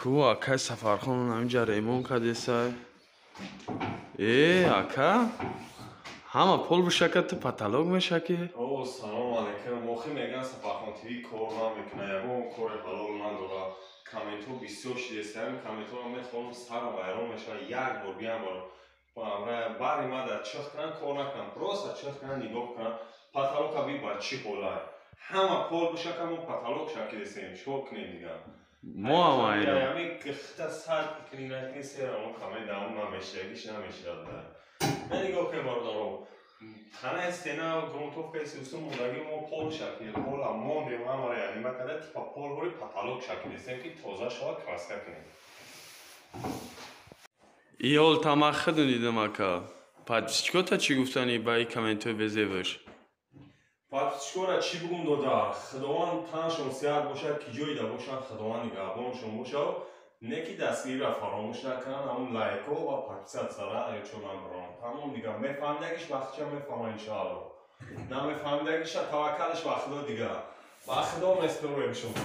Ку акай Сафархон ҳаминҷа ремонт кардесай. Э, ака, ҳама пол бишака, ту потолок мешаки? О, салом алейкум. Охи, меган, Сафархон ТВ кор намекуна, ягон кори ҳалол надора. Комментҳо бисёр шидеста, ҳамин комментҳоро мехонам, сарам вайрон мешавад. Як бор биям, бари ма дар чих кунам, кор накунам, просто чих кунам, нигоҳ кунам, потолока би ба чӣ ҳолай. Ҳама пол бишака, мо потолок шакидесем, чикор кунем дигар? Мо ҳам айно. Ҳамин хита сар кунӣ, накунӣ, серамо коммент давом намешавад, ягиш намешавад. На, нигоҳ кунем, бародаро, танаи стена грунтовкаи сиусу мондаги, мо пол шакил, пола мондем, ҳамаро янима карда, типа пол бори потолок шакидесем, ки тоза шавад, краска кунем. Иёл тамах худум дидам, ака. Подписчикота чӣ гуфтани ба ин комментҳои безебаш? Подписчикора чӣ бугум, додар? Худованд танашон сиҳат бошад, ки ҷоида бошанд, Худованд нигаҳбоншон бошад. Не ки дастгириро фаромӯш накунанд, ҳамун лайкҳо ва подписатсияра чо набаранд. Тамом, дигар мефаҳмидагиш вақтча мефаҳмад, иншоалло. Намефаҳмидагиша таваккалаш ба Худо, дигар ба Худо меспорем шумо.